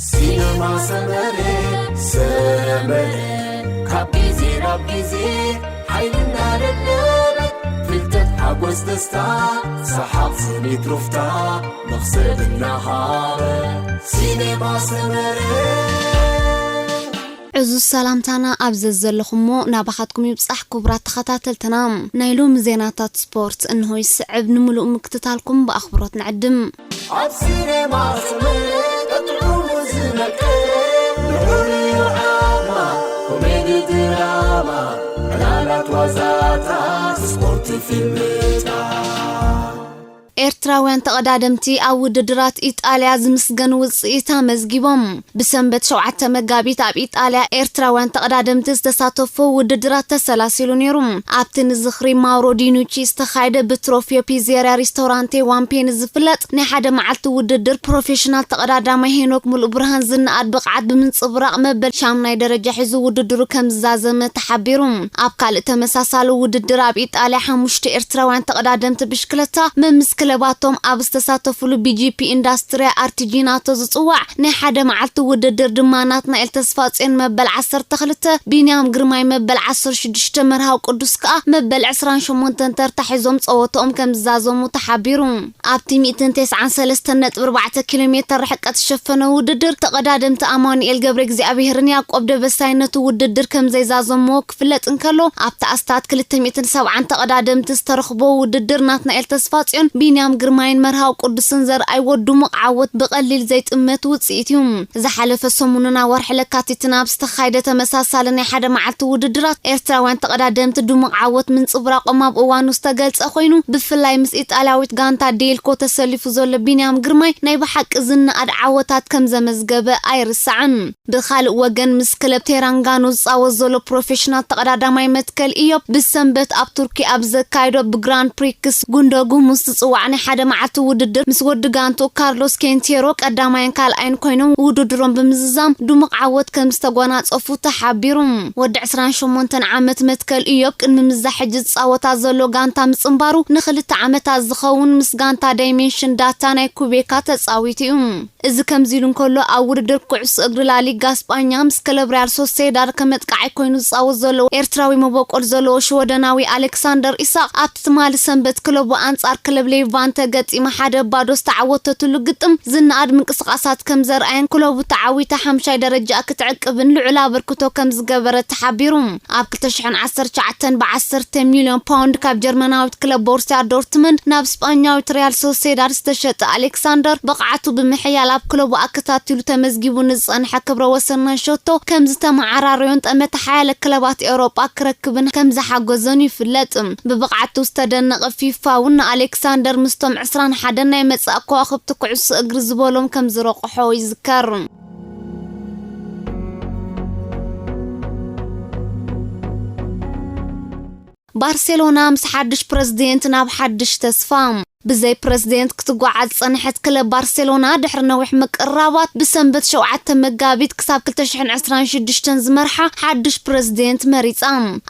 ሲነማ ሰመረ፣ ሰመረ፣ ካብ ግዜ ናብ ግዜ ሓይሊ እናደለበ፣ ፍልጠት፣ ሓጎስ፣ ደስታ፣ ሰሓቕ፣ ስኒት፣ ሩፍታ፣ መኽሰብ እናሃበ። ሲነማ ሰመረ። ዕዙዝ ሰላምታና ኣብ ዘዘለኹሞ ናባኻትኩም ይብጻሕ። ክቡራት ተኸታተልትና፣ ናይ ሎሚ ዜናታት ስፖርት እንሆ ይስዕብ። ንምሉእ ምክትታልኩም ብኣኽብሮት ንዕድም። ኣብ ሲኔማ ሰመረ ጥዑሙ ዝመቀ፣ ንዑሪ ዓማ፣ ኮሜዲ ድራማ፣ ዕላላት ዋዛታት፣ ስፖርት ፊልምታት። ኤርትራውያን ተቐዳደምቲ ኣብ ውድድራት ኢጣልያ ዝምስገን ውጽኢት ኣመዝጊቦም። ብሰንበት ሸውዓተ መጋቢት ኣብ ኢጣልያ ኤርትራውያን ተቐዳደምቲ ዝተሳተፎ ውድድራት ተሰላሲሉ ነይሩ። ኣብቲ ንዝኽሪ ማውሮ ዲኑቺ ዝተኻየደ ብትሮፊዮ ፒዜሪያ ሪስቶራንቴ ዋምፔን ዝፍለጥ ናይ ሓደ መዓልቲ ውድድር፣ ፕሮፌሽናል ተቐዳዳማይ ሄኖክ ሙሉእ ብርሃን ዝነኣድ ብቕዓት ብምንጽብራቕ መበል ሻምናይ ደረጃ ሒዙ ውድድሩ ከም ዝዛዘመ ተሓቢሩ። ኣብ ካልእ ተመሳሳሊ ውድድር ኣብ ኢጣልያ ሓሙሽተ ኤርትራውያን ተቐዳደምቲ ብሽክለታ መምስ ክለባቶም ኣብ ዝተሳተፉሉ ቢጂፒ ኢንዳስትሪያ ኣርቲጂናቶ ዝጽዋዕ ናይ ሓደ መዓልቲ ውድድር ድማ ናትናኤል ተስፋጽዮን መበል ዓሰርተ ክልተ፣ ቢንያም ግርማይ መበል ዓሰርተ ሽዱሽተ፣ መርሃው ቅዱስ ከኣ መበል ዕስራን ሸሞንተን ተርታ ሒዞም ጸወትኦም ከም ዝዛዘሙ ተሓቢሩ። ኣብቲ ሚእትን ተስዓን ሰለስተን ነጥቢ ኣርባዕተ ኪሎ ሜተር ርሕቀት ዝሸፈነ ውድድር፣ ተቐዳደምቲ ኣማኑኤል ገብረ እግዚኣብሄርን ያዕቆብ ደበሳይን ነቲ ውድድር ከም ዘይዛዘምዎ ክፍለጥ እንከሎ፣ ኣብቲ ኣስታት ክልተ ሚእትን ሰብዓን ተቐዳደምቲ ዝተረኽቦ ውድድር፣ ናትናኤል ተስፋጽዮን፣ ቢንያም ግርማይን መርሃው ቅዱስን ዘርኣይዎ ድሙቕ ዓወት ብቐሊል ዘይጥመት ውጽኢት እዩ። ዝሓለፈ ሰሙንን ኣብ ወርሒ ለካቲትን ኣብ ዝተኻየደ ተመሳሳሊ ናይ ሓደ መዓልቲ ውድድራት፣ ኤርትራውያን ተቐዳደምቲ ድሙቕ ዓወት ምንጽብራቖም ኣብ እዋኑ ዝተገልጸ ኮይኑ፣ ብፍላይ ምስ ኢጣልያዊት ጋንታ ዴልኮ ተሰሊፉ ዘሎ ቢንያም ግርማይ ናይ ብሓቂ ዝነኣድ ዓወታት ከም ዘመዝገበ ኣይርሳዕን። ብኻልእ ወገን፣ ምስ ክለብ ቴራንጋኖ ዝጻወት ዘሎ ፕሮፌሽናል ተቐዳዳማይ መትከል ኢዮብ፣ ብሰንበት ኣብ ቱርኪ ኣብ ዘካየዶ ብግራንድ ፕሪክስ ጉንደጉ ምስ ዝጽዋዕ ናይ ሓደ መዓልቲ ውድድር፣ ምስ ወዲ ጋንቱ ካርሎስ ኬንቴሮ ቀዳማይን ካልኣይን ኮይኖም ውድድሮም ብምዝዛም ድሙቕ ዓወት ከም ዝተጎናጸፉ ተሓቢሩ። ወዲ ዕስራን ሸሞንተን ዓመት መትከል ኢዮብ፣ ቅድሚ ምዛ ሕጂ ዝጻወታ ዘሎ ጋንታ ምጽንባሩ፣ ንኽልተ ዓመታት ዝኸውን ምስ ጋንታ ዳይሜንሽን ዳታ ናይ ኩቤካ ተጻዊቱ እዩ። እዚ ከምዚ ኢሉ እንከሎ፣ ኣብ ውድድር ኩዕሶ እግሪ ላሊጋ ስጳኛ ምስ ክለብ ሪያል ሶሴዳድ ከመጥቃዓይ ኮይኑ ዝጻወት ዘሎ ኤርትራዊ መበቆል ዘለዎ ሽወደናዊ ኣሌክሳንደር ኢሳቕ፣ ኣብቲ ትማሊ ሰንበት ክለቡ ኣንጻር ክለብ ሌቫንተ ገጢማ ሓደ ባዶ ዝተዓወተትሉ ግጥም ዝነኣድ ምንቅስቓሳት ከም ዘርኣየን፣ ክለቡ ተዓዊታ ሓምሻይ ደረጃ ክትዕቅብን ልዑል ኣበርክቶ ከም ዝገበረ ተሓቢሩ። ኣብ ክልተ ሽሕን ዓሰርተ ትሽዓተን ብዓሰርተ ሚልዮን ፓውንድ ካብ ጀርመናዊት ክለብ ቦሩስያ ዶርትመንድ ናብ ስጳኛዊት ሪያል ሶሴዳድ ዝተሸጠ ኣሌክሳንደር፣ ብቕዓቱ ብምሕያል ኣብ ክለቡ ኣከታቲሉ ተመዝጊቡ ንዝጸንሐ ክብረ ወሰን ናይ ሸቶ ከም ዝተመዓራረዮን ጠመተ ሓያለ ክለባት ኤውሮጳ ክረክብን ከም ዝሓገዞን ይፍለጥ። ብብቕዓቱ ዝተደነቐ ፊፋ እውን ንኣሌክሳንደር ምስቶም ዕስራን ሓደን ናይ መጻኢ ከዋኽብቲ ኩዕሶ እግሪ ዝበሎም ከም ዝረቑሖ ይዝከር። ባርሴሎና ምስ ሓድሽ ፕረዚደንት ናብ ሓድሽ ተስፋ። ብዘይ ፕረዚደንት ክትጓዓዝ ዝጸንሐት ክለብ ባርሴሎና፣ ድሕሪ ነዊሕ ምቅርራባት፣ ብሰንበት ሸውዓተ መጋቢት ክሳብ ክልተ ሽሕን ዕስራን ሽዱሽተን ዝመርሓ ሓድሽ ፕረዚደንት መሪጻ።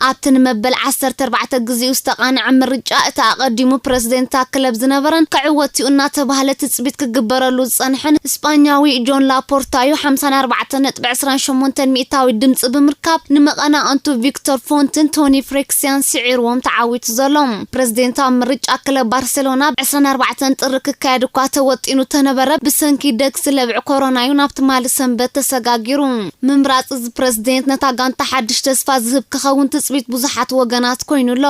ኣብቲ ንመበል ዓሰርተ ኣርባዕተ ግዜኡ ዝተቓንዐ ምርጫ፣ እቲ ኣቐዲሙ ፕረዚደንት እታ ክለብ ዝነበረን ክዕወት እዩ እናተባህለ ትጽቢት ክግበረሉ ዝጸንሐን ስጳኛዊ ጆን ላፖርታ እዩ ሓምሳን ኣርባዕተን ነጥቢ ዕስራን ሸሞንተን ሚእታዊት ድምጺ ብምርካብ፣ ንመቐናቕንቱ ቪክቶር ፎንትን ቶኒ ፍሬክሲያን ስዒርዎም ተዓዊቱ ዘሎ። ፕረዚደንታዊ ምርጫ ክለብ ባርሴሎና ብ ዕስራን ኣርባዕተን ጥሪ ክካየድ እኳ ተወጢኑ ተነበረ፣ ብሰንኪ ደግሲ ለብዒ ኮሮና እዩ ናብ ትማሊ ሰንበት ተሰጋጊሩ። ምምራጽ እዚ ፕረዚደንት ነታ ጋንታ ሓድሽ ተስፋ ዝህብ ክኸውን ትጽቢት ብዙሓት ወገናት ኮይኑ ኣሎ።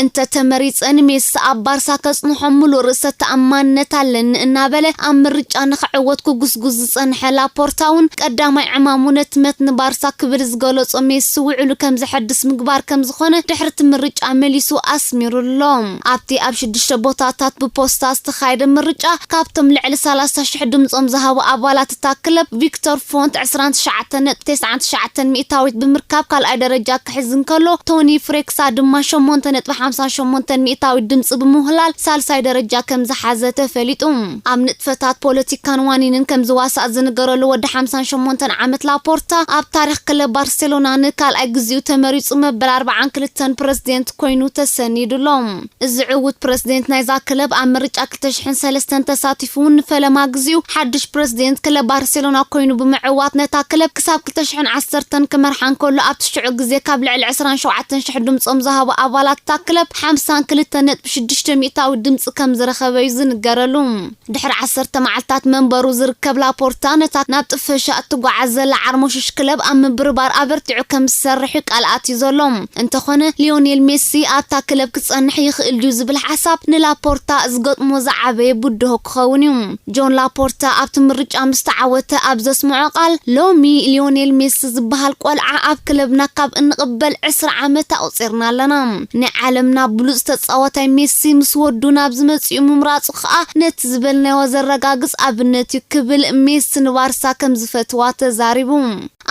እንተ ተመሪጸ፣ ንሜሲ ኣብ ባርሳ ከጽንሖ ምሉእ ርእሰ ተኣማንነት ኣለኒ እናበለ ኣብ ምርጫ ንኽዕወት ክጉስጉስ ዝጸንሐ ላፖርታ እውን፣ ቀዳማይ ዕማሙ ነቲ መት ንባርሳ ክብል ዝገለጾ ሜሲ ውዕሉ ከም ዘሐድስ ምግባር ከም ዝኾነ ድሕሪ እቲ ምርጫ መሊሱ ኣስሚሩ ኣሎ። ኣብቲ ኣብ ሽዱሽተ ቦታታት ብፖስታ ዝተኻየደ ምርጫ፣ ካብቶም ልዕሊ ሰላሳ ሽሕ ድምጾም ዝሃቡ ኣባላት እታ ክለብ፣ ቪክቶር ፎንት ዕስራን ትሽዓተን ነጥቢ ተስዓን ትሽዓተን ሚእታዊት ብምርካብ ካልኣይ ደረጃ ክሕዝ እንከሎ፣ ቶኒ ፍሬክሳ ድማ ሸሞንተ ነጥቢ ሓምሳን ሸሞንተን ሚእታዊት ድምጺ ብምውህላል ሳልሳይ ደረጃ ከም ዝሓዘ ተፈሊጡ። ኣብ ንጥፈታት ፖለቲካን ዋኒንን ከም ዝዋሳእ ዝንገረሉ ወዲ ሓምሳን ሸሞንተን ዓመት ላፖርታ፣ ኣብ ታሪኽ ክለብ ባርሴሎና ንካልኣይ ግዜኡ ተመሪጹ መበል ኣርባዓን ክልተን ፕረዚደንት ኮይኑ ተሰኒዱ ኣሎ። እዚ ዕዉት ፕረዚደንት ናይዛ ክለብ ምርጫ ክልተ ሽሕን ሰለስተን ተሳቲፉ እውን ንፈለማ ግዜኡ ሓድሽ ፕረዚደንት ክለብ ባርሴሎና ኮይኑ ብምዕዋት፣ ነታ ክለብ ክሳብ ክልተ ሽሕን ዓሰርተን ክመርሓ እንከሎ፣ ኣብቲ ሽዑ ግዜ ካብ ልዕሊ ዕስራን ሸውዓተን ሽሕ ድምጾም ዝሃቡ ኣባላት እታ ክለብ ሓምሳን ክልተ ነጥቢ ሽዱሽተ ሚእታዊ ድምጺ ከም ዝረኸበ እዩ ዝንገረሉ። ድሕሪ ዓሰርተ መዓልታት መንበሩ ዝርከብ ላፖርታ፣ ነታ ናብ ጥፈሻ እትጓዓዝ ዘላ ዓርሞሽሽ ክለብ ኣብ ምብርባር ኣበርቲዑ ከም ዝሰርሕ እዩ ቃል ኣትዩ ዘሎ። እንተኾነ፣ ሊዮኔል ሜሲ ኣብታ ክለብ ክጸንሕ ይኽእል ድዩ ዝብል ሓሳብ ንላፖርታ ዝገጥሞ ዝዓበየ ብድሆ ክኸውን እዩ። ጆን ላፖርታ ኣብቲ ምርጫ ምስ ተዓወተ ኣብ ዘስምዖ ቃል፣ "ሎሚ ሊዮኔል ሜሲ ዝበሃል ቆልዓ ኣብ ክለብና ካብ እንቕበል ዕስራ ዓመት ኣቑጺርና ኣለና። ናይ ዓለምና ብሉጽ ተጻዋታይ ሜሲ ምስ ወዱ ናብዚ መጺኡ ምምራጹ ከኣ ነቲ ዝበልናዮ ዘረጋግጽ ኣብነት እዩ" ክብል ሜሲ ንባርሳ ከም ዝፈትዋ ተዛሪቡ።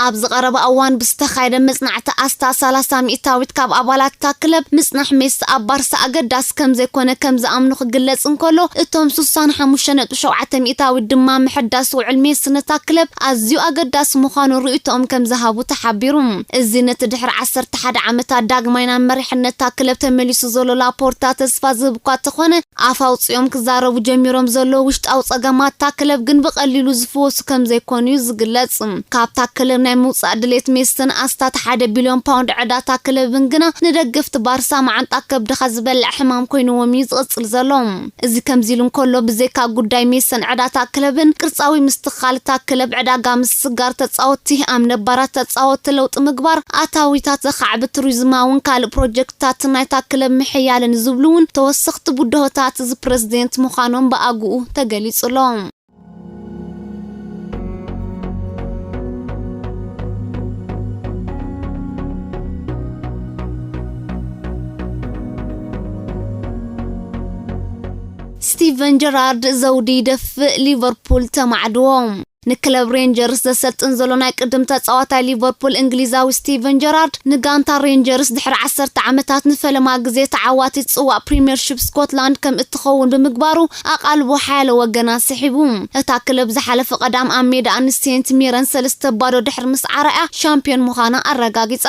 ኣብዚ ቀረባ እዋን ብዝተኻየደ መጽናዕቲ ኣስታት ሰላሳ ሚእታዊት ካብ ኣባላት እታ ክለብ ምጽናሕ ሜሲ ኣብ ባርሳ ኣገዳሲ ከም ዘይኮነ ከም ዝኣምኑ ክግለጽ እንከሎ፣ እቶም ስሳን ሓሙሽተ ነጥቢ ሸውዓተ ሚእታዊት ድማ ምሕዳስ ውዕል ሜሲ ነታ ክለብ ኣዝዩ ኣገዳሲ ምዃኑ ርእይቶኦም ከም ዝሃቡ ተሓቢሩ። እዚ ነቲ ድሕሪ ዓሰርተ ሓደ ዓመታት ዳግማይ ናብ መሪሕነት እታ ክለብ ተመሊሱ ዘሎ ላፖርታ ተስፋ ዝህብ እኳ እንተኾነ፣ ኣፍ ኣውጺኦም ክዛረቡ ጀሚሮም ዘለዉ ውሽጣዊ ጸገማት እታ ክለብ ግን ብቐሊሉ ዝፍወሱ ከም ዘይኮኑ እዩ ዝግለጽ። ካብታ ክለብ ናይ ምውጻእ ድሌት ሜስን ኣስታት ሓደ ቢልዮን ፓውንድ ዕዳታ ክለብን ግና ንደገፍቲ ባርሳ መዓንጣ ከብድኻ ዝበልዕ ሕማም ኮይንዎም እዩ ዝቕጽል ዘሎ። እዚ ከምዚ ኢሉ እንከሎ፣ ብዘይካ ጉዳይ ሜሰን ዕዳታ ክለብን ቅርጻዊ ምስትኽኻል እታ ክለብ ዕዳጋ ምስግጋር ተጻወትቲ ኣብ ነባራት ተጻወትቲ ለውጢ ምግባር ኣታዊታት ዘኻዕቢ ቱሪዝማውን ካልእ ፕሮጀክትታት ናይታ ክለብ ምሕያልን ዝብሉ እውን ተወሰኽቲ ብድሆታት እዚ ፕረዚደንት ምዃኖም ብኣግኡ ተገሊጹ ኣሎ። ስቲቨን ጀራርድ ዘውዲ ይደፍእ፣ ሊቨርፑል ተማዕድዎ። ንክለብ ሬንጀርስ ዘሰልጥን ዘሎ ናይ ቅድም ተጻዋታይ ሊቨርፑል እንግሊዛዊ ስቲቨን ጀራርድ ንጋንታ ሬንጀርስ ድሕሪ ዓሰርተ ዓመታት ንፈለማ ግዜ ተዓዋቲት ጽዋእ ፕሪምየርሺፕ ስኮትላንድ ከም እትኸውን ብምግባሩ ኣቓልቦ ሓያለ ወገናት ስሒቡ። እታ ክለብ ዝሓለፈ ቀዳም ኣብ ሜዳ ንሴንት ሚረን ሰለስተ ባዶ ድሕሪ ምስ ዓረያ ሻምፒዮን ምዃና ኣረጋጊጻ።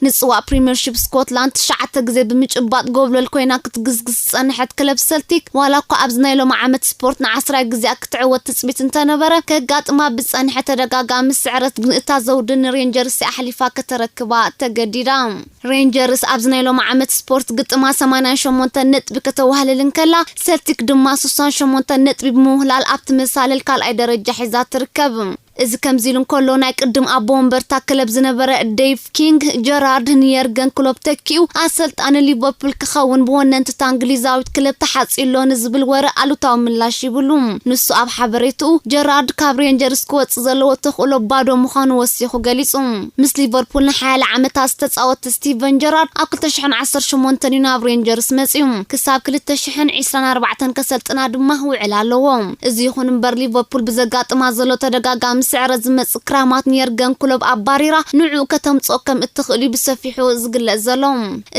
ንጽዋእ ፕሪምየርሺፕ ስኮትላንድ ትሽዓተ ግዜ ብምጭባጥ ጎብለል ኮይና ክትግስግስ ዝጸንሐት ክለብ ሰልቲክ፣ ዋላ እኳ ኣብዚ ናይ ሎሚ ዓመት ስፖርት ንዓስራይ ግዜኣ ክትዕወት ትጽቢት እንተነበረ፣ ከጋጥማ ብዝጸንሐ ተደጋጋሚ ስዕረት ግን እታ ዘውዲ ንሬንጀርስ ኣሕሊፋ ከተረክባ ተገዲዳ። ሬንጀርስ ኣብዚ ናይ ሎሚ ዓመት ስፖርት ግጥማ ሰማንያን ሸሞንተን ነጥቢ ከተዋህልል እንከላ፣ ሰልቲክ ድማ ስሳን ሸሞንተን ነጥቢ ብምውህላል ኣብቲ መሳልል ካልኣይ ደረጃ ሒዛ ትርከብ። እዚ ከምዚ ኢሉ እንከሎ፣ ናይ ቅድም ኣቦ ወንበር እታ ክለብ ዝነበረ ዴቭ ኪንግ፣ ጀራርድ ንየርገን ክሎፕ ተኪኡ ኣሰልጣኒ ሊቨርፑል ክኸውን ብወነንቲ እታ እንግሊዛዊት ክለብ ተሓጽዩ ኣሎ ንዝብል ወረ ኣሉታዊ ምላሽ ይብሉ። ንሱ ኣብ ሓበሬትኡ፣ ጀራርድ ካብ ሬንጀርስ ክወጽእ ዘለዎ ተኽእሎ ባዶ ምዃኑ ወሲኹ ገሊጹ። ምስ ሊቨርፑል ንሓያለ ዓመታት ዝተጻወተ ስቲቨን ጀራርድ ኣብ ክልተ ሽሕን ዓሰርተ ሸሞንተን እዩ ናብ ሬንጀርስ መጺኡ። ክሳብ ክልተ ሽሕን ዕስራን ኣርባዕተን ከሰልጥና ድማ ውዕል ኣለዎ። እዚ ይኹን እምበር፣ ሊቨርፑል ብዘጋጥማ ዘሎ ተደጋጋሚ ስዕረት ዝመጽእ ክራማት ንየርገን ክሎፕ ኣባሪራ ንዕኡ ከተምጽኦ ከም እትኽእል እዩ ብሰፊሑ ዝግለጽ ዘሎ።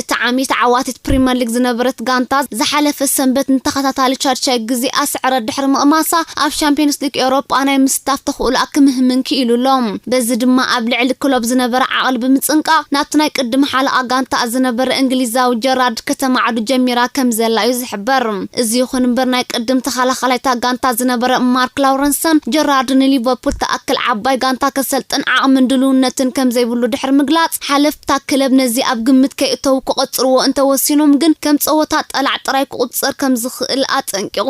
እቲ ዓሚ ተዓዋቲት ፕሪምየር ሊግ ዝነበረት ጋንታ ዝሓለፈ ሰንበት ንተኸታታሊ ሻድሻይ ግዜ ኣስዕረት ድሕሪ ምቕማሳ፣ ኣብ ሻምፒዮንስ ሊግ ኤውሮጳ ናይ ምስታፍ ተኽእሎኣ ክምህምን ክኢሉ ኣሎ። በዚ ድማ ኣብ ልዕሊ ክሎፕ ዝነበረ ዓቕሊ ብምጽንቃቕ ናብቲ ናይ ቅድም ሓለቓ ጋንታ ዝነበረ እንግሊዛዊ ጀራርድ ከተማዕዱ ጀሚራ ከም ዘላ እዩ ዝሕበር። እዚ ይኹን እምበር፣ ናይ ቅድም ተኸላኻላይ እታ ጋንታ ዝነበረ ማርክ ላውረንሰን፣ ጀራርድ ንሊቨርፑል ትኣክል ዓባይ ጋንታ ከሰልጥን ዓቕምን ድልውነትን ከም ዘይብሉ ድሕሪ ምግላጽ፣ ሓለፍቲ እታ ክለብ ነዚ ኣብ ግምት ከየእተዉ ክቖጽርዎ እንተወሲኖም ግን፣ ከም ጸወታ ጠላዕ ጥራይ ክቑጸር ከም ዝኽእል ኣጠንቂቑ።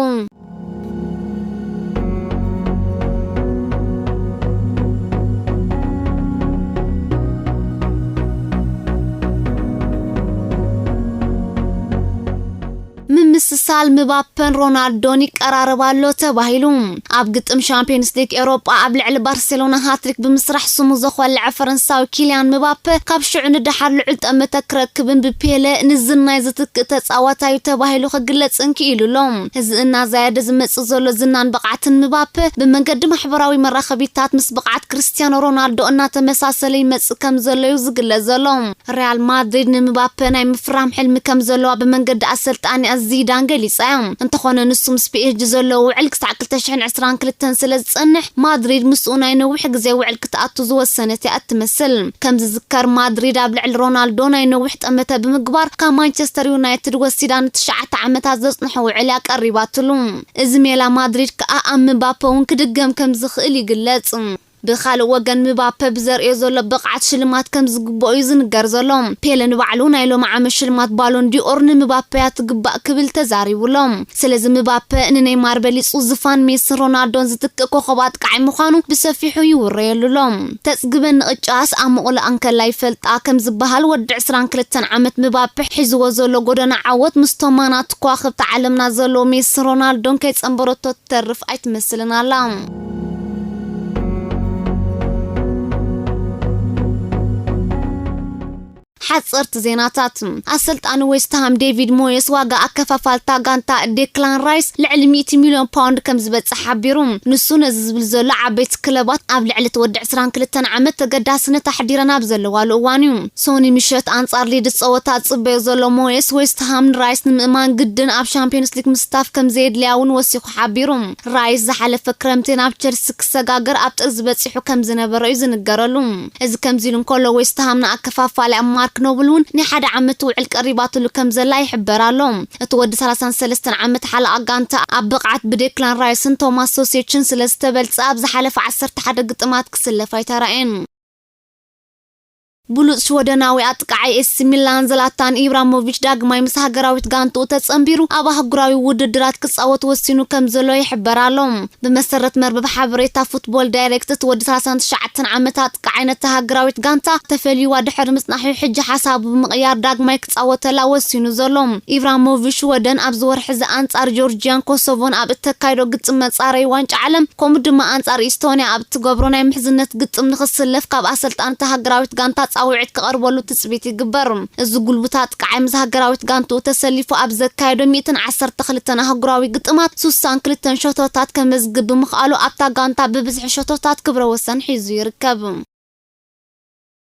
ምምስሳል ምባፐን ሮናልዶን ይቀራረብ ኣሎ ተባሂሉ። ኣብ ግጥም ሻምፒዮንስ ሊግ ኤውሮጳ ኣብ ልዕሊ ባርሴሎና ሃትሪክ ብምስራሕ ስሙ ዘኾልዐ ፈረንሳዊ ኪልያን ምባፐ ካብ ሽዑ ንደሓር ልዑል ጠመተ ክረክብን ብፔለ ንዝናይ ዝትክእ ተጻዋታይ እዩ ተባሂሉ ክግለጽን ክኢሉ ኣሎ። እዚ እናዛየደ ዝመጽእ ዘሎ ዝናን ብቕዓትን ምባፐ ብመንገዲ ማሕበራዊ መራኸቢታት ምስ ብቕዓት ክርስቲያኖ ሮናልዶ እናተመሳሰለ ይመጽእ ከም ዘሎ እዩ ዝግለጽ ዘሎ። ሪያል ማድሪድ ንምባፐ ናይ ምፍራም ሕልሚ ከም ዘለዋ ብመንገዲ ኣሰልጣኒኣ ዚዳን ገሊጻ እያ። እንተኾነ ንሱ ምስ ፒ ኤስ ጂ ዘለዎ ውዕል ክሳዕ ክልተ ሽሕን ዕስራን ክልተን ስለ ዝጸንሕ፣ ማድሪድ ምስኡ ናይ ነዊሕ ግዜ ውዕል ክትኣቱ ዝወሰነት እያ እትመስል። ከም ዝዝከር፣ ማድሪድ ኣብ ልዕሊ ሮናልዶ ናይ ነዊሕ ጠመተ ብምግባር፣ ካብ ማንቸስተር ዩናይትድ ወሲዳ ንትሽዓተ ዓመታት ዘጽንሖ ውዕል እያ ቀሪባትሉ። እዚ ሜላ ማድሪድ ከኣ ኣብ ምባፐ እውን ክድገም ከም ዝኽእል ይግለጽ። ብኻልእ ወገን፣ ምባፐ ብዘርእዮ ዘሎ ብቕዓት ሽልማት ከም ዝግብኦ እዩ ዝንገር ዘሎ። ፔለ ንባዕሉ ናይ ሎሚ ዓመት ሽልማት ባሎን ዲኦር ንምባፐ እያ ትግባእ ክብል ተዛሪቡ ኣሎ። ስለዚ ምባፐ ንኔይማር በሊጹ ዝፋን ሜስን ሮናልዶን ዝትክእ ኮኸብ ኣጥቃዒ ምዃኑ ብሰፊሑ ይውረየሉ ኣሎ። ተጽግበኒ ቅጫስ ኣብ መቑሎ ኣንከላ ይፈልጣ ከም ዝበሃል፣ ወዲ ዕስራን ክልተን ዓመት ምባፐ ሒዝዎ ዘሎ ጎደና ዓወት ምስቶም ማናት ከዋኽብቲ ዓለምና ዘለዎ ሜስን ሮናልዶን ከይጸንበረቶ ትተርፍ ኣይትመስልን ኣላ። ሓጸርቲ ዜናታት። ኣሰልጣኒ ዌስትሃም ዴቪድ ሞየስ ዋጋ ኣከፋፋልታ ጋንታ ዴክላን ራይስ ልዕሊ ሚእቲ ሚልዮን ፓውንድ ከም ዝበጽሕ ሓቢሩ። ንሱ ነዚ ዝብል ዘሎ፣ ዓበይቲ ክለባት ኣብ ልዕሊ እቲ ወዲ ዕስራን ክልተን ዓመት ተገዳስነት ኣሕዲረን ኣብ ዘለዋሉ እዋን እዩ። ሶኒ ምሸት ኣንጻር ሊድስ ጸወታ ዝጽበዮ ዘሎ ሞየስ፣ ዌስትሃም ንራይስ ንምእማን ግድን ኣብ ሻምፒዮንስ ሊግ ምስታፍ ከም ዘየድልያ እውን ወሲኹ ሓቢሩ። ራይስ ዝሓለፈ ክረምቲ ናብ ቸልሲ ክሰጋገር ኣብ ጥርዚ በጺሑ ከም ዝነበረ እዩ ዝንገረሉ። እዚ ከምዚ ኢሉ እንከሎ፣ ዌስትሃም ንኣከፋፋሊ ኣብ ማርክ ኖብል እውን ናይ ሓደ ዓመት ውዕል ቀሪባትሉ ከም ዘላ ይሕበር ኣሎ። እቲ ወዲ ሰላሳን ሰለስተን ዓመት ሓለቓ ጋንታ ኣብ ብቕዓት ብዴክላን ራይስን ቶማስ ሶሴችን ስለ ዝተበልጸ፣ ኣብ ዝሓለፈ ዓሰርተ ሓደ ግጥማት ክስለፍ ኣይተራእየን። ብሉጽ ሽወደናዊ ኣጥቃዓይ ኤሲ ሚላን ዝላታን ኢብራሞቪች ዳግማይ ምስ ሃገራዊት ጋንትኡ ተጸንቢሩ ኣብ ኣህጉራዊ ውድድራት ክጻወት ወሲኑ ከም ዘሎ ይሕበር ኣሎ። ብመሰረት መርበብ ሓበሬታ ፉትቦል ዳይሬክት፣ እቲ ወዲ ሰላሳን ትሽዓተን ዓመት ኣጥቃዓይ ነታ ሃገራዊት ጋንታ ተፈልይዋ ድሕሪ ምጽናሑ፣ ሕጂ ሓሳቡ ብምቕያር ዳግማይ ክጻወተላ ወሲኑ ዘሎ። ኢብራሞቪች ሽወደን ኣብዚ ወርሒ እዚ ኣንጻር ጆርጂያን ኮሶቮን ኣብ እተካይዶ ግጥም መጻረዪ ዋንጫ ዓለም፣ ከምኡ ድማ ኣንጻር ኢስቶንያ ኣብ እትገብሮ ናይ ምሕዝነት ግጥም ንኽስለፍ ካብ ኣሰልጣኒ እታ ሃገራዊት ጋንታ ጻውዒት ክቐርበሉ ትጽቢት ይግበር። እዚ ጉልቡት ኣጥቃዓይ ምስ ሃገራዊት ጋንትኡ ተሰሊፉ ኣብ ዘካየዶ ሚእትን ዓሰርተ ክልተን ኣህጉራዊ ግጥማት ሱሳን ክልተን ሸቶታት ከመዝግብ ብምኽኣሉ፣ ኣብታ ጋንታ ብብዝሒ ሸቶታት ክብረ ወሰን ሒዙ ይርከብ።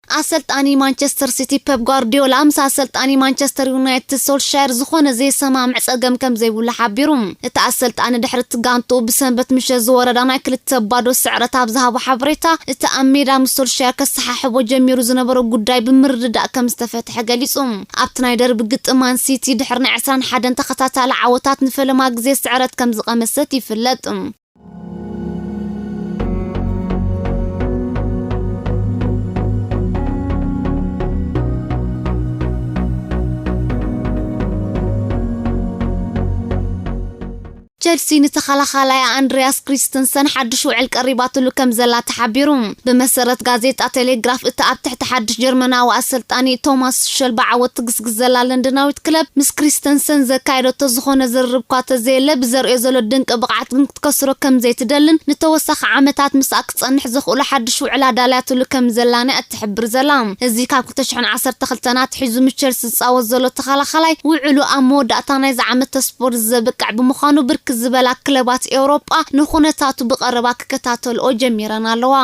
ኣሰልጣኒ ማንቸስተር ሲቲ ፔፕ ጓርዲዮላ ምስ ኣሰልጣኒ ማንቸስተር ዩናይትድ ሶልሻየር ዝኾነ ዘይሰማምዕ ጸገም ከም ዘይብሉ ሓቢሩ። እቲ ኣሰልጣኒ ድሕሪ እቲ ጋንትኡ ብሰንበት ምሸት ዝወረዳ ናይ ክልተ ባዶ ስዕረት ኣብ ዝሃቦ ሓበሬታ፣ እቲ ኣብ ሜዳ ምስ ሶልሻየር ከሰሓሕቦ ጀሚሩ ዝነበረ ጉዳይ ብምርድዳእ ከም ዝተፈትሐ ገሊጹ። ኣብቲ ናይ ደርቢ ግጥም ማን ሲቲ ድሕሪ ናይ ዕስራን ሓደን ተኸታታሊ ዓወታት ንፈለማ ግዜ ስዕረት ከም ዝቐመሰት ይፍለጥ። ቸልሲ ንተኸላኻላይ ኣንድሪያስ ክሪስተንሰን ሓድሽ ውዕል ቀሪባትሉ ከም ዘላ ተሓቢሩ። ብመሰረት ጋዜጣ ቴሌግራፍ፣ እቲ ኣብ ትሕቲ ሓድሽ ጀርመናዊ ኣሰልጣኒ ቶማስ ቱሸል ብዓወት ትግስግስ ዘላ ለንደናዊት ክለብ፣ ምስ ክሪስተንሰን ዘካየደቶ ዝኾነ ዝርርብ እኳ ተዘየለ፣ ብዘርእዮ ዘሎ ድንቂ ብቕዓት ግን ክትከስሮ ከም ዘይትደልን ንተወሳኺ ዓመታት ምስኣ ክጸንሕ ዘኽእሎ ሓድሽ ውዕል ኣዳልያትሉ ከም ዘላን እያ እትሕብር ዘላ። እዚ ካብ ክልተ ሽሕን ዓሰርተ ክልተን ኣትሒዙ ምስ ቸልሲ ዝጻወት ዘሎ ተኸላኻላይ፣ ውዕሉ ኣብ መወዳእታ ናይዚ ዓመት ተስፖርት ዘብቅዕ ብምዃኑ፣ ብርክት ዝበላ ክለባት ኤውሮጳ ንኹነታቱ ብቐረባ ክከታተልኦ ጀሚረን ኣለዋ።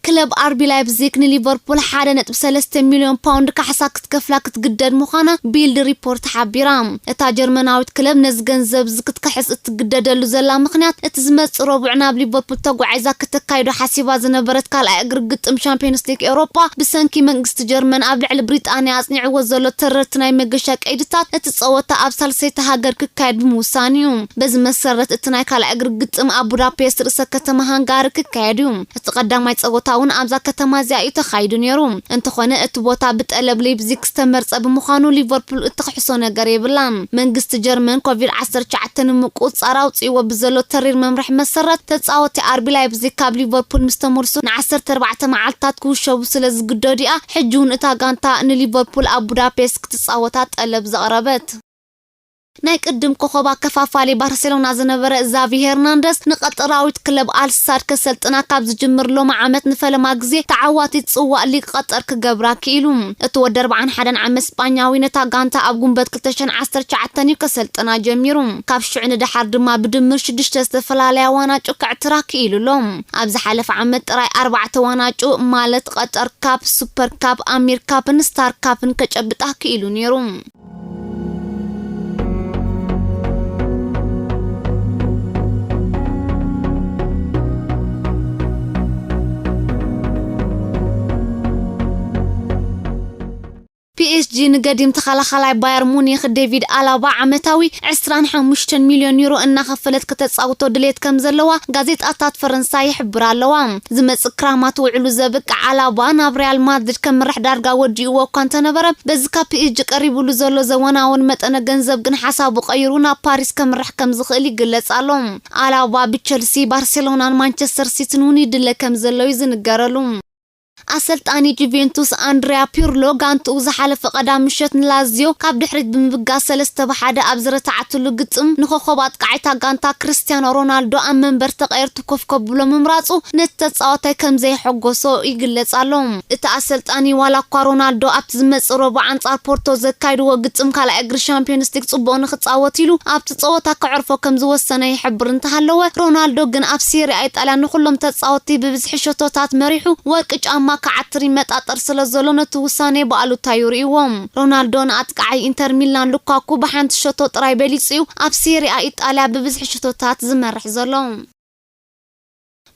ክለብ ኣርቢ ላይፕዚግ ንሊቨርፑል ሓደ ነጥቢ ሰለስተ ሚልዮን ፓውንድ ካሕሳ ክትከፍላ ክትግደድ ምዃና ቢልድ ሪፖርት ሓቢራ። እታ ጀርመናዊት ክለብ ነዚ ገንዘብ እዚ ክትክሕስ እትግደደሉ ዘላ ምኽንያት፣ እቲ ዝመጽእ ረቡዕ ናብ ሊቨርፑል ተጓዒዛ ክተካይዶ ሓሲባ ዝነበረት ካልኣይ እግሪ ግጥም ሻምፒዮንስ ሊግ ኤውሮጳ፣ ብሰንኪ መንግስቲ ጀርመን ኣብ ልዕሊ ብሪጣንያ ኣጽኒዕዎ ዘሎ ተረርቲ ናይ መገሻ ቀይድታት፣ እቲ ጸወታ ኣብ ሳልሰይቲ ሃገር ክካየድ ብምውሳን እዩ። በዚ መሰረት፣ እቲ ናይ ካልኣይ እግሪ ግጥም ኣብ ቡዳፔስት፣ ርእሰ ከተማ ሃንጋሪ፣ ክካየድ እዩ። እቲ ቀዳማይ ጸወታ እውን ኣብዛ ከተማ እዚኣ እዩ ተኻይዱ ነይሩ። እንተኾነ፣ እቲ ቦታ ብጠለብ ሌፕዚግ ዝተመርጸ ብምዃኑ፣ ሊቨርፑል እትኽሕሶ ነገር የብላን። መንግስቲ ጀርመን ኮቪድ ዓሰርተ ትሽዓተ ንምቁጽጻር ኣውጺእዎ ብዘሎ ተሪር መምርሒ መሰረት፣ ተጻወቲ ኣርቢ ላይፕዚግ ካብ ሊቨርፑል ምስ ተመልሱ ንዓሰርተ ኣርባዕተ መዓልታት ክውሸቡ ስለ ዝግደዱ እያ ሕጂ እውን እታ ጋንታ ንሊቨርፑል ኣብ ቡዳፔስት ክትጻወታ ጠለብ ዘቕረበት። ናይ ቅድም ኮኸብ ኣከፋፋሊ ባርሴሎና ዝነበረ ዛቪ ሄርናንደስ ንቀጠራዊት ክለብ ኣልሳድ ከሰልጥና ካብ ዝጅምር ሎሚ ዓመት ንፈለማ ግዜ ተዓዋቲት ጽዋእ ሊግ ቀጠር ክገብራ ክኢሉ። እቲ ወዲ ኣርባዓን ሓደን ዓመት ስጳኛዊ ነታ ጋንታ ኣብ ጉንበት ክልተ ሽሕን ዓሰርተ ትሽዓተን እዩ ከሰልጥና ጀሚሩ። ካብ ሽዑ ንደሓር ድማ ብድምር ሽዱሽተ ዝተፈላለያ ዋናጩ ከዕትራ ክኢሉ ኣሎ። ኣብ ዝሓለፈ ዓመት ጥራይ ኣርባዕተ ዋናጩ፣ ማለት ቀጠር ካፕ፣ ሱፐር ካፕ፣ ኣሚር ካፕን ስታር ካፕን ከጨብጣ ክኢሉ ነይሩ። ፒኤስጂ ንገዲም ተኸላኻላይ ባየር ሙኒክ ዴቪድ ኣላባ ዓመታዊ ዕስራን ሓሙሽተን ሚልዮን ዩሮ እናኸፈለት ከተጻውቶ ድሌት ከም ዘለዋ ጋዜጣታት ፈረንሳ ይሕብራ ኣለዋ። ዝመጽእ ክራማት ውዕሉ ዘብቅዕ ኣላባ ናብ ሪያል ማድሪድ ከምርሕ ዳርጋ ወዲእዎ እኳ እንተነበረ፣ በዚ ካብ ፒኤስጂ ቀሪቡሉ ዘሎ ዘወናውን መጠነ ገንዘብ ግን ሓሳቡ ቀይሩ ናብ ፓሪስ ከምርሕ ከም ዝኽእል ይግለጽ ኣሎ። ኣላባ ብቸልሲ፣ ባርሴሎናን ማንቸስተር ሲቲን እውን ይድለ ከም ዘሎ እዩ ዝንገረሉ። ኣሰልጣኒ ጁቬንቱስ ኣንድሪያ ፒርሎ ጋንትኡ ዝሓለፈ ቀዳም ምሸት ንላዚዮ ካብ ድሕሪት ብምብጋስ ሰለስተ ብሓደ ኣብ ዝረታዓትሉ ግጥም ንኮኸብ ኣጥቃዒታ ጋንታ ክርስቲያኖ ሮናልዶ ኣብ መንበር ተቐየርቲ ኮፍ ከብሎ ምምራጹ ነቲ ተጻዋታይ ከም ዘየሐጎሶ ይግለጽ ኣሎ። እቲ ኣሰልጣኒ ዋላ እኳ ሮናልዶ ኣብቲ ዝመጽእ ረቡዕ ኣንጻር ፖርቶ ዘካይድዎ ግጥም ካልኣይ እግሪ ሻምፒዮንስ ሊግ ጽቡቕ ንኽጻወት ኢሉ ኣብቲ ጸወታ ከዕርፎ ከም ዝወሰነ ይሕብር እንተሃለወ፣ ሮናልዶ ግን ኣብ ሴሪ A ኢጣልያ ንኹሎም ተጻወትቲ ብብዝሒ ሸቶታት መሪሑ ወርቂ ጫማ ክዓትር ይመጣጠር ስለ ዘሎ ነቲ ውሳኔ ብኣሉታ ይርእይዎ። ሮናልዶ ንኣጥቃዓይ ኢንተር ሚላን ሉካኩ ብሓንቲ ሸቶ ጥራይ በሊጹ እዩ ኣብ ሴሪ A ኢጣልያ ብብዝሒ ሸቶታት ዝመርሕ ዘሎ።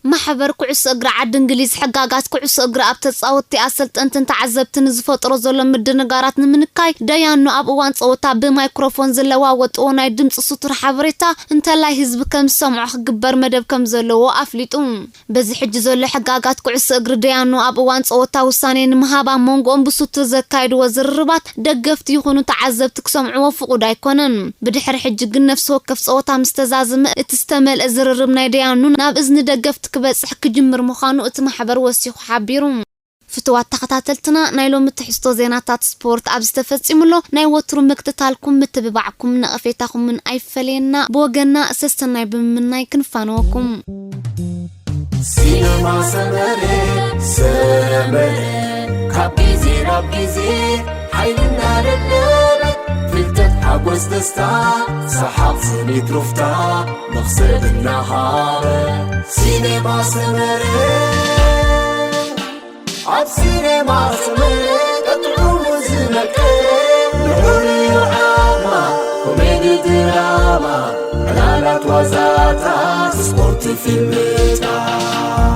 ማሕበር ኩዕሶ እግሪ ዓዲ እንግሊዝ ሕጋጋት ኩዕሶ እግሪ ኣብ ተጻወትቲ ኣሰልጠንትን ተዓዘብትን ዝፈጥሮ ዘሎ ምድንጋራት ንምንካይ ደያኑ ኣብ እዋን ጸወታ ብማይክሮፎን ዝለዋወጥዎ ናይ ድምፂ ስቱር ሓበሬታ እንተላይ ህዝቢ ከም ዝሰምዖ ክግበር መደብ ከም ዘለዎ ኣፍሊጡ። በዚ ሕጂ ዘሎ ሕጋጋት ኩዕሶ እግሪ ደያኑ ኣብ እዋን ጸወታ ውሳኔ ንምሃብ ኣብ መንጎኦም ብስቱር ዘካይድዎ ዝርርባት ደገፍቲ ይኹኑ ተዓዘብቲ ክሰምዕዎ ፍቑድ ኣይኮነን። ብድሕሪ ሕጂ ግን ነፍሲ ወከፍ ጸወታ ምስ ተዛዝመ እቲ ዝተመልአ ዝርርብ ናይ ደያኑ ናብ እዝኒ ደገፍቲ ክበጽሕ ክጅምር ምዃኑ እቲ ማሕበር ወሲኹ ሓቢሩ። ፍቱዋት ተኸታተልትና ናይ ሎሚ ትሕዝቶ ዜናታት ስፖርት ኣብ ዝተፈጺሙሎ ናይ ወትሩ ምክትታልኩም ምትብባዕኩም ነቐፌታኹምን ኣይፈለየና ብወገና ሰሰናይ ብምምናይ ክንፋነወኩም። ሲነማ ሰመረ ሰመረ ካብ ግዜ ናብ ግዜ ሓይልና ደለበ ፍልጠት ሓጎስ ደስታ ሰሓቕ ስኒት ሩፍታ መኽሰብ እናሃበ ሲነማ ሰመረ ኣብ ሲነማ ሰመረ ጥዑሙ ዝመቀ ንሑርዮ ዓማ ኮሜዲ ድራማ ዕላላት ዋዛታት ስፖርት ፊልምታት